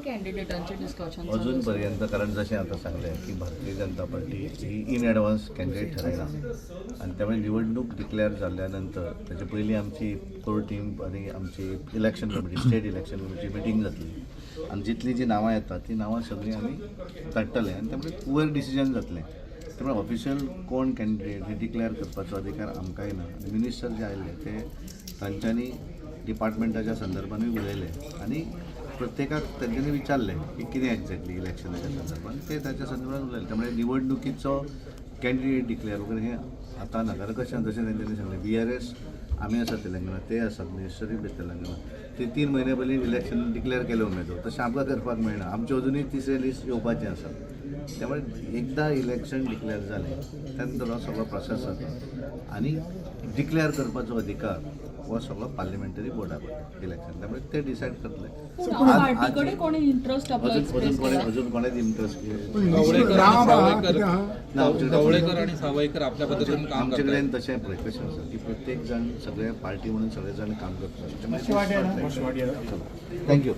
कॅन्डिडेटांचे discussion? अजून पर्यंत, कारण जशें आतां सांगलें की भारतीय जनता पार्टी ही इन एडवान्स कॅन्डिडेट ठरयना आनी त्यामुळे निवडणूक डिक्लेअर जाल्ल्या नंतर ताचे पयलीं आमची कोर टीम आनी आमची election committee, state election committee meeting जातली आनी जितलीं जी नांवां येतात ती नांवां सगळीं आमी काडटले आनी त्यामुळे वयर डिसिजन जातलें. त्यामुळे ऑफिशियल कोण कॅन्डिडेट हे डिक्लेअर करपाचो अधिकार आमकांय ना. आनी मिनिस्टर जे आयिल्ले ते तांच्यांनी डिपार्टमेंटाच्या संदर्भानूय उलयले आनी प्रत्येकाक तांच्यांनी विचारलें की कितें एक्झॅक्टली इलेक्शनाच्या संदर्भान, ते ताच्या संदर्भान उलयले. त्यामुळे निवडणुकीचो कॅन्डिडेट डिक्लेअर वगैरे हे आतां ना, कारण कशें जशें तेंच्यांनी सांगलें, VRS आमी आसा तेलंगणा, ते आसात मिनिस्टरूय बी तेलंगणा, ते 3 म्हयने पयलीं इलेक्शन डिक्लेअर केले उमेदवार, तशें आमकां करपाक मेळना. आमचे अजुनूय तिसरे लिस्ट येवपाचें आसा. त्यामुळे एकदां इलेक्शन डिक्लेअर जालें त्यानंतर हो सगळो प्रोसेस जाता आनी डिक्लेअर करपाचो अधिकार हो सगळो पार्लिमेंटरी बोर्डा कडेन इलेक्शन, त्यामुळे ते डिसायड करतले. पार्टी कडेन कोणी इंट्रस्ट आपलो अजून अजून एक्सप्रेस कोणे केला? अजून कोणेच इंट्रस्ट कवळेकर आणि सावयकर आपल्या पद्धतीने काम आमचे करतात. कडेन तशें पळय कशें आसा की प्रत्येक जाण सगळे पार्टी म्हणून सगळे जाण काम करतात. Thank you.